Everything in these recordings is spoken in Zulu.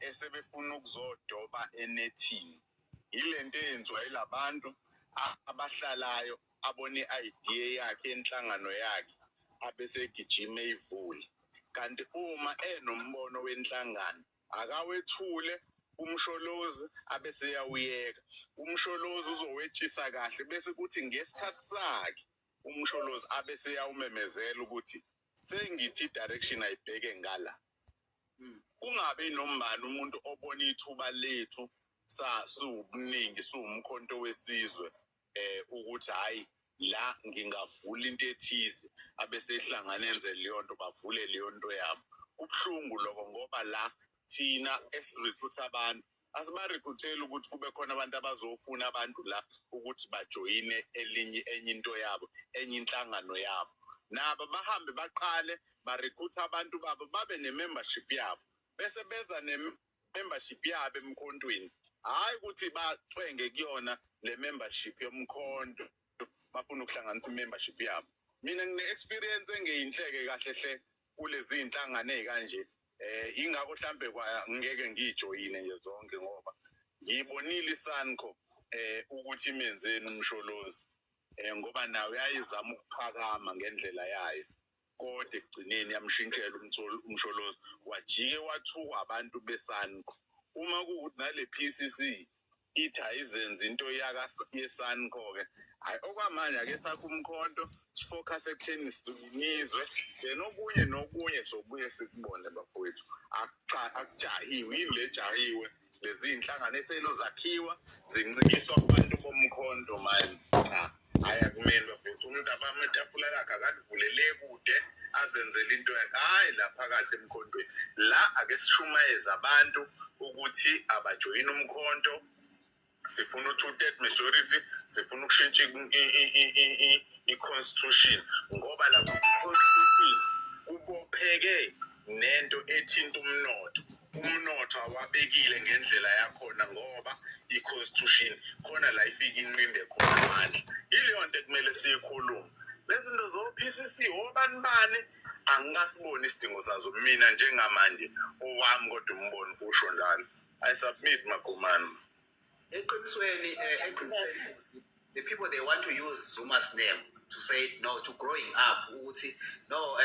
Esebefuna ukuzodoba enethini yile nto eyenziwa yilabantu abahlalayo, abone i-idea yakhe yenhlangano yakhe, abesegijima eyivule. Kanti uma enombono wenhlangano, akawethule uMsholozi, abese eyawuyeka. UMsholozi uzowetshisa kahle, bese kuthi ngesikhathi sakhe uMsholozi abese eyawumemezela ukuthi sengithi i-direction ayibheke ngala. Kungabi nombani umuntu obona ithuba lethu sa siwubuningi, siwuMkhonto weSizwe, ukuthi hayi, la ngingavula into ethize, abese ehlangana enze leyo nto, bavule leyo nto yabo. Kubuhlungu lokho, ngoba la thina esi-recruit abantu, asiba-recruit-eli ukuthi kube khona abantu abazofuna abantu la ukuthi bajoyine elinye, enye into yabo, enye inhlangano yabo. Nabo bahambe baqale ba-recruit abantu babo, babe ne-membership yabo, bese beza ne-membership yabo eMkhontweni, hhayi ukuthi bacwenge kuyona le membership yoMkhonto, bafuna ukuhlanganisa i-membership yabo. Mina ngine-experience engeyinhleke kahle hle kulezi iy'nhlangano ey'kanje. Ingakho mhlambe ngeke ngiyijoyine nje zonke, ngoba ngiyibonile iSANCO ukuthi imenzeni uMsholozi, ngoba nayo yayizama ukuphakama ngendlela yayo, kodwa ekugcineni yamshintshela uMsholozi, wajike wathukwa abantu beSANCO. Uma kuwukuthi nale PCC ithi ayizenze into yeSANCO-ke, hhayi, okwamanje ake sakhe uMkhonto, si-focus ekutheni sizwe, then okunye nokunye sobuye sikubone, bafowethu. Akujahiwe. Yini le jahiwe? Lezi iy'nhlangano eselo zakhiwa zincikiswa kubantu boMkhonto manje. Cha, hhayi, akumele, bafowethu. Umuntu abama itafula lakhe, akalivulele kude, azenzele into yakhe, hhayi la phakathi eMkhontweni. La ake sishumayeze abantu ukuthi abajoyine uMkhonto. Sifuna u-two-third majority, sifuna ukushintsha i-constitution, ngoba lapho i-constitution kubopheke nento ethinta umnotho. Umnotho awabekile ngendlela yakhona, ngoba i-constitution khona la ifike inqinde khona amandla. Ileyo nto ekumele siyikhulume. Lezi zinto zo-PCC, obani bani, angikasiboni isidingo sazo mina njengamanje. Owami kodwa umbono usho njalo. I submit, Magumane. Eqinisweni, the people, they want to use Zuma's name to say no to growing up, ukuthi no,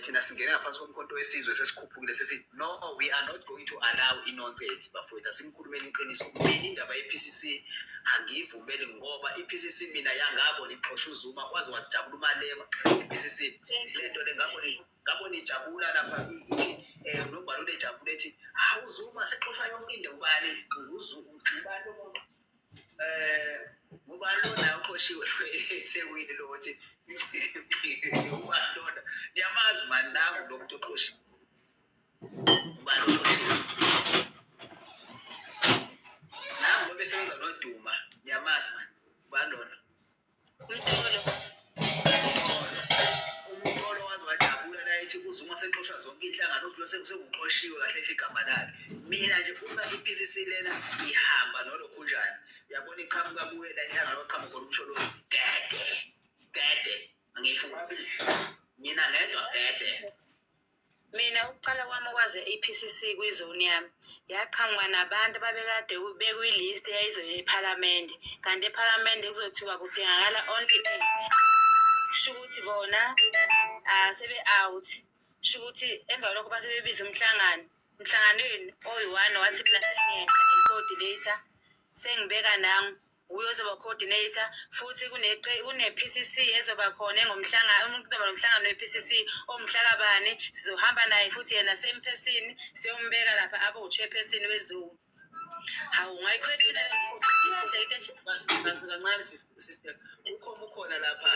thina singene ngaphansi koMkhonto weSizwe, sesikhuphukile, sesi no, we are not going to allow i-nonsense, bafowethu. Asimkhulumeni iqiniso. Mina indaba ye-PCC angiyivumeli, ngoba i-PCC mina yangabona ixosha uZuma, waze wajabula uMalema. I-PCC le nto le ngabona ijabula lapha, ithi noMbalula ejabula, ethi hawu, Zuma sexoshwa yonke into. Ubani? Ubani lo muntu? Ubani lona oxoshiwe eThekwini lo othi, ubani lona? Niyamazi mani, nangu lo muntu oxoshiwe. Ubani oxoshiwe? Nangu lo besebenza noDuma, niyamazi mani, ubani lona? Umtolo. Umtolo waze wajabula la, ethi uZuma sexoshwa zonke iy'nhlangano, udlula sekuxoshiwe kahle hle igama lakhe. Mina nje, uma i-PCC lena ihamba nolokhunjani, uyabona, iqhamuka kuye la inhlangano, oqhamuka khona uMsholozi, gede gede, angiyifuni mina ngedwa, gede. Mina ukuqala kwami ukwazi i-PCC kwizone yami, yaqhamuka nabantu ababekade bekwi-list eyayizoya ephalamende, kanti ephalamende kuzothiwa kudingakala only eight. Kusho ukuthi bona sebe-out. Kusho ukuthi emva kwalokho base bebiza umhlangano. Emhlanganweni oyi-one wathi, mina sengiyeqa i-coordinator, sengibeka nangu, uye ozoba coordinator, futhi kune-PCC ezoba khona engomhlangano, kuzoba nomhlangano we-PCC omhlakabani, sizohamba naye futhi yena same person, siyombeka lapha abe u-chairperson wezone. Hawu, ungayi-questiona iyenzeka into enje? Kancane, sister, ukhoma ukhona lapha.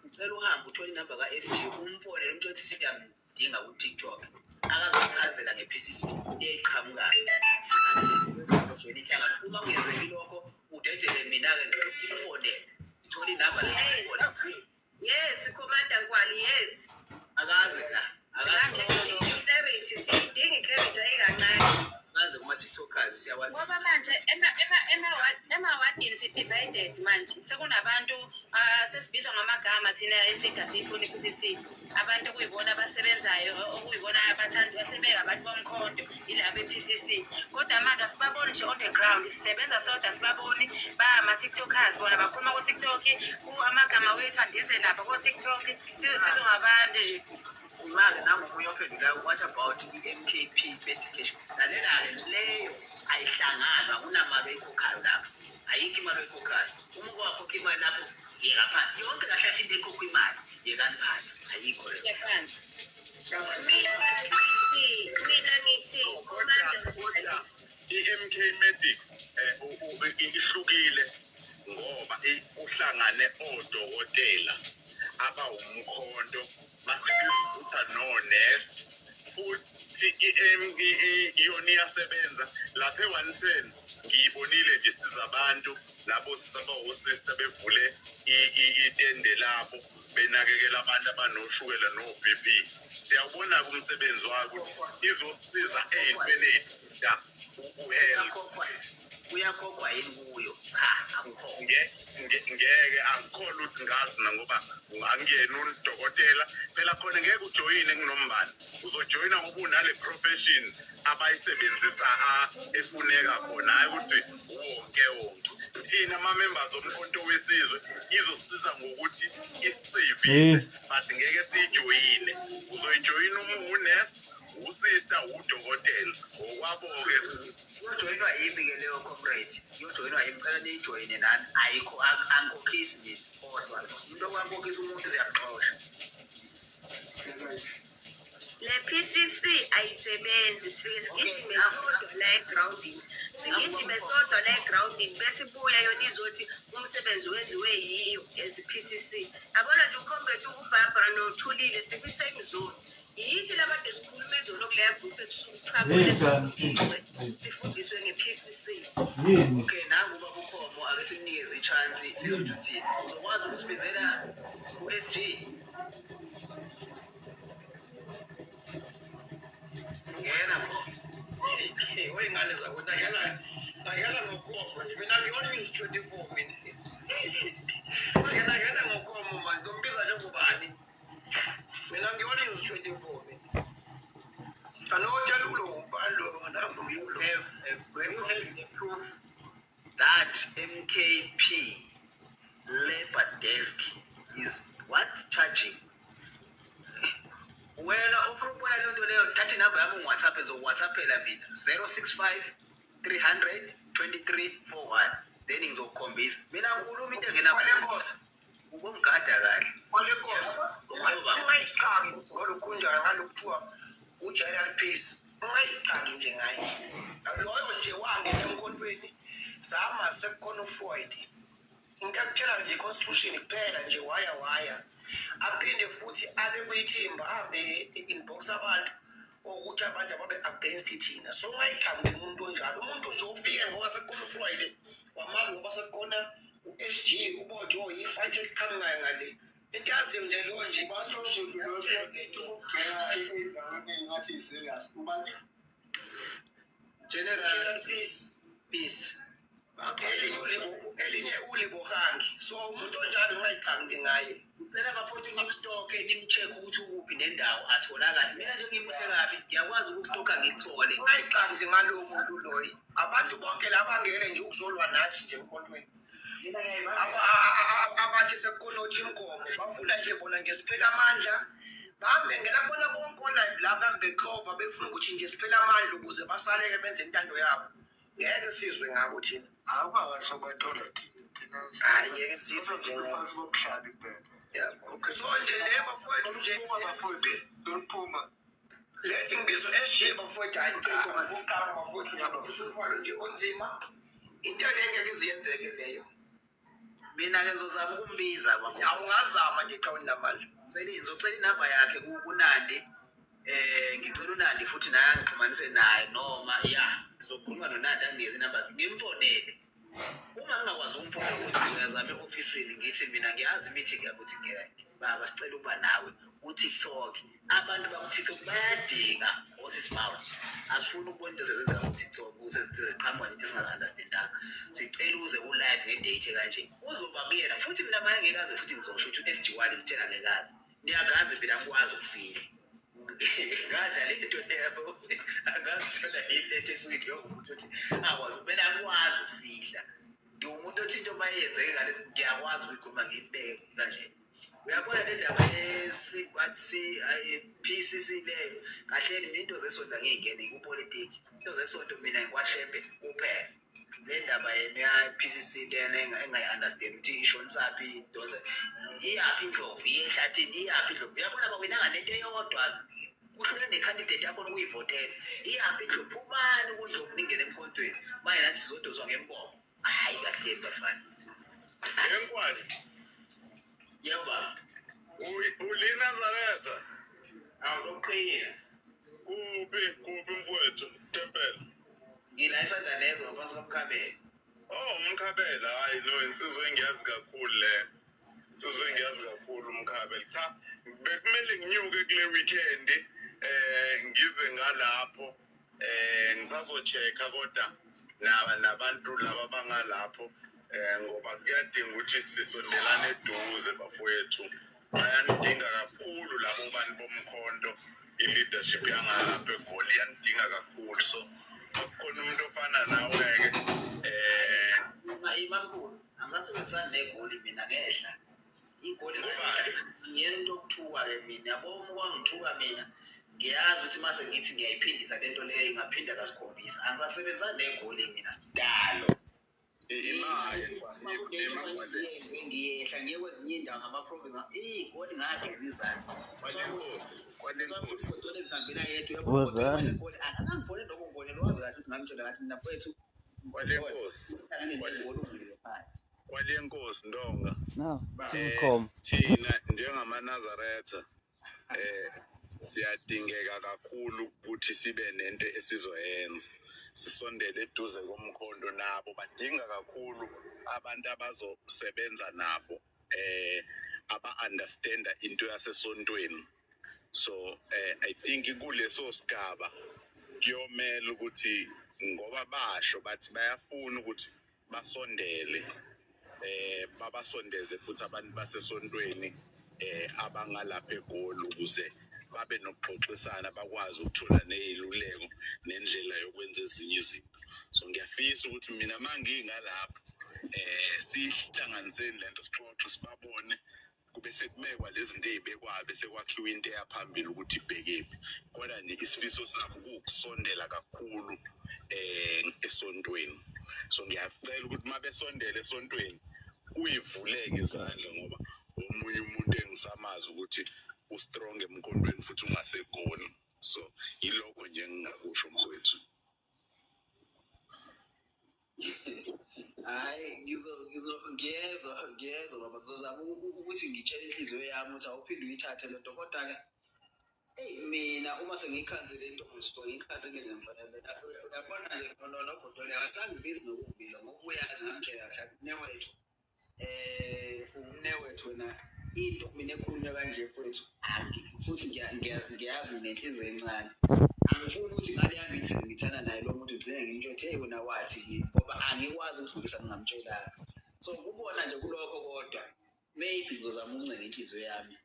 Ngicela uhambe uthole inamba ka-SG, umfonele, umtshele ukuthi siyamdinga ku-TikTok, akazochazela nge-PCC eqhamukayo sikhathi inhlangano. Uma kungenzeki lokho, udedele mina-ke, ngimfonele, ngithole inamba. Yes, Commander Nkwali, yes. Akaze la. Manje Akaze. I-clarity, siyidinga i-clarity ayikancane. Baze kuma-TikTokers, siyawazi. Ngoba manje emawadini si-divided manje, sekunabantu, ah, sesibizwa ngamagama thina esithi asiyifuni i-PCC. Abantu okuyibona abasebenzayo, okuyibona abathanda asebengabantu bomkhonto, yilabo be-PCC, kodwa manje asibaboni nje on the ground. Sisebenza sodwa, asibaboni. Ba-ama-TikTokers bona, bakhuluma ku-TikTok, amagama wethu andize lapha ko-TikTok. Sizwe ngabantu nje. Uma-ke nangu omunye ophendulayo, what about i-MKP medication? Lalela-ke, leyo ayihlangani, akunamali oyikhokhayo lapho, ayikho imali oyikhokhayo. Uma uke wakhokha imali lapho, yeka phansi yonke kahle kahle into ekhokhwa imali, yekani phansi, ayikho leyo. Phansi. Mina ngithi Kodwa i-MK Medics ihlukile ngoba kuhlangane odokotela abawumkhonto, basebevutha nonesi futhi. Iyona iyasebenza lapha e-110, ngiyibonile nje siza abantu labo sisaba osista bevule itende labo, benakekela abantu abanoshukela no-BP. Siyawubona-ke umsebenzi wayo ukuthi izosiza ey'ntweni ey'thinta u-health. Kuyakhokhwa yini kuyo? Cha, akukhokhwa. Ngeke angikholwa ukuthi ngazi na, ngoba angiyena udokotela phela. Khona ngeke ujoyine kunombani, uzojoyina ngoba unale profession abayisebenzisa, efuneka khona, hhayi ukuthi wonke wonke. Thina ama-members omkhonto wesizwe izosiza ngokuthi isisevise, but ngeke siyijoyine. Uzoyijoyina uma unesi, usister, udokotela okwabo-ke. Iyojoyinwa yimi-ke leyo, comrade, iyojoyinwa yimi. Cela niyijoyine nani. Ayikho, angikhokhisi mina, kodwa umuntu okwankhokhisa umuntu siyakuxosha. Le PCC ayisebenzi. Sifike sigijime sodwa la egrawundini, sigijime sodwa la egrawundini, bese ibuya yona izothi umsebenzi wenziwe yiyo as PCC. Yabona nje, ucomrade uBarbara noThulile sikwi-same zone. Yithi labade sikhuluma izolo kuleya group ebusuku, kuthiwa sifundiswe nge-PCC. Yini? Okay, nangu ubaba uKhomo, ake simnikeze i-chance sizwe ukuthi uthini. Uzokwazi ukusibizela u-SG? Ngena pho. Wey'ngane zakwethu, ngadlala ngoKhomo nje mina, ngiyona News 24 mina. Ngake ngadlala ngoKhomo manje, ngombiza njengobani? Mina ngiyona News 24 mina. Anotshela ulo ubani lo nami ngiwulo. Do you have the proof that MKP labor desk is what charging? Wena ufuna ukubona leyo nto leyo, thatha inamba yami ungi-WhatsApp, ngizoku-WhatsAppela mina, 065 300 2341, then ngizokukhombisa. Mina ngikhuluma into Kwale nkosi. Ubomgada kahle. Kwale nkosi. Yebo, baba. Ungayixaki ngolokhunjana ngalokuthiwa uGeneral Peace. Ungayixaki nje ngaye. Loyo nje wangena emkhontweni sama sekukhona uFloyd. Into akutshela nje i-constitution kuphela nje, waya waya. Aphinde futhi abe kuyithimba, ahambe inbox abantu ukuthi abantu ababe against thina. So ungayixaki nje umuntu onjalo. Umuntu nje ufike ngoba sekukhona uFloyd, wamazi ngoba sekukhona u-SG uBojo, yi-fight eqhamukayo ngale. Into yaziyo nje lo nje i-constitution. Ukubheka endaweni engathi i-serious ubani? General General Peace. Peace. Elinye uLebohangi, so umuntu onjalo ungayixaki nje ngaye. Ngicela bafowethu nimstalke, nimcheck ukuthi ukuphi nendawo, atholakale. Mina nje ngimuhle kabi, ngiyakwazi ukustalka ngikuthole. Ungayixaki nje ngalowo muntu loyo. Abantu bonke labangele nje ukuzolwa nathi nje emkhontweni. Mina ngiyayibamba. Abathi sekukhona imgomo, bafuna nje bona nje siphele amandla. Bahambe ngena kubona bonke online la, bahambe bexova, befuna ukuthi nje siphele amandla ukuze basaleke benze intando yabo. Ngeke sizwe ngako thina. Awukakahle, sobathola thina. Hhayi, ngeke sizwe nje ngako. Phansi komhlaba impela. Yeah. So nje le bafowethu nje Bafowethu, luphuma. Lethi ngibizo SJ bafowethu. Hayi cha, uqala bafowethu nje umthwalo nje onzima, into le ngeke iziyenzeke leyo. Mina-ke ngizozama ukumbiza bafowethu. Awungazama nje xa unamandla. Ngizocela inamba yakhe kuNandi. Ngicela uNandi futhi naye angixhumanise naye, noma ya ngizokhuluma noNandi anginikeze inamba yakhe, ngimfonele. Uma ngingakwazi ukumfonela futhi, ngiyazama e-ofisini, ngithi mina ngiyazi i-meeting yabo, ukuthi baba sicela ukuba nawe ku-TikTok. Abantu baku-TikTok bayadinga horse's mouth. Asifuni ukubona into sezenzeka ku-TikTok seziqhamuka nento esingazi-understandanga. Sicela uze ku-live nge-date kanje, uzoba kuyena futhi. Mina manje ngekaze futhi ngizosho ukuthi u-SG one ngitshela ngekazi niyakazi, mina ngikwazi ukufihla ngadla le nto leyo, angazithola yini letho esuke idliwe ngumuntu othi akwazi. Mina angikwazi ukufihla, ngiwumuntu othi into uma yenzeke ngale ngiyakwazi ukuyikhuluma, ngiyibeke kanje. Uyabona le ndaba ye-PCC leyo, kahleni mina into zesonto angiyingene ngikupolitiki, into zesonto mina ngikwashembe kuphela. Le ndaba yena ya-PCC lena engayi-understand ukuthi ishonisaphi, idonsa iyaphi indlovu, iye ehlathini, iyaphi indlovu. Uyabona, bawinanga nento eyodwa, kuhlule ne-candidate yakhona ukuyivotela. Iyaphi indlovu? Phumani kundlovu, ningene emkhontweni. Manje nathi sizodoswa ngempompo. Hhayi kahleni bafana. Enkwani. Yebo baba. UliNazaretha? Awulokuqina. Kuphi kuphi mfowethu? Tempel. Ngila isandla lezo ngaphansi komkhabela. Oh, umkhabela. Hayi no, insizwa engiyazi kakhulu le. Insizwa engiyazi kakhulu umkhabela. Cha, bekumele nginyuke kule weekend ngize ngalapho, ngisazo-check-a kodwa nabantu laba bangalapho, ngoba kuyadinga ukuthi sisondelane eduze bafowethu. Bayanidinga kakhulu labo bantu bomkhonto, i-leadership yangalapha eGoli iyanidinga kakhulu, so akukhona umuntu ofana nawe-ke. Imamkhulu, angisasebenzisani negoli mina, ngehla igoli. Ngobani? Ngiyena umuntu okuthuka-ke mina, yabo. Uma kwangithuka mina, ngiyazi ukuthi mase ngithi ngiyayiphindisa le nto leyo, ingaphinda kasikhombisa. Angisasebenzisani negoli mina sidalo. Imali. Ngiyehla ngiye kwezinye iy'ndawo ngama-province, iy'goli ngageza izandla. Kwalenkosi, kwalenkosi. Kodwa ezihambela yedwa. Wozani. Akangifoneli nokungifonela, wazi kahle ukuthi ngamtshela ngathi mina mfowethu Kwalenkosi. uhlangane negoli ungeke phansi. Kwalenkosi Ndonga. No, Telecom. Thina njengamaNazaretha siyadingeka kakhulu ukuthi sibe nento esizoyenza, sisondele eduze komkhondo. Nabo badinga kakhulu abantu abazosebenza nabo, aba-understanda into yasesontweni. So I think kuleso sigaba kuyomela ukuthi, ngoba basho bathi bayafuna ukuthi basondele, babasondeze futhi abantu basesontweni abangalapha eGoli, ukuze babe nokuxoxisana, bakwazi ukuthola ney'luleko nendlela yokwenza ezinye izinto. So ngiyafisa ukuthi mina uma ngingalapho, sihlanganiseni lento, sixoxe, sibabone, kube sekubekwa lezi zinto ey'bekwayo, bese kwakhiwa into eyaphambili ukuthi ibhekephi. Kodwa nje isifiso sabo kuwukusondela kakhulu esontweni. So ngiyacela ukuthi uma besondela esontweni uyivuleke izandla, ngoba omunye umuntu engisamazi ukuthi u-strong emkhondweni futhi ungasegoli. So yilokho nje engingakusho mfowethu. Hhayi, ngiyezwa baba, ngizozama ukuthi ngitshele inhliziyo yami ukuthi awuphinde uyithathe le nto. Kodwa-ke eyi, mina uma sengiyikhanze le nto, ngisuke ngiyikhanze ngemfanelo. Uyabona nje, noGodole akasangibizi nokungibiza, ngoba uyazi ngamtshela kahle, mnewethu, umnewethu wena, into mina ekhulunywa kanje mfowethu, futhi ngiyazi nginenhliziyo encane, angifuni ukuthi ngaleya meeting ngithanda naye lo muntu ngigcine ngimtshela ukuthi hey, wena wathi kimi, ngoba angikwazi ukudlulisa ngingamtshelanga. So kubona nje kulokho, kodwa maybe ngizozama ukuncenga inhliziyo yami.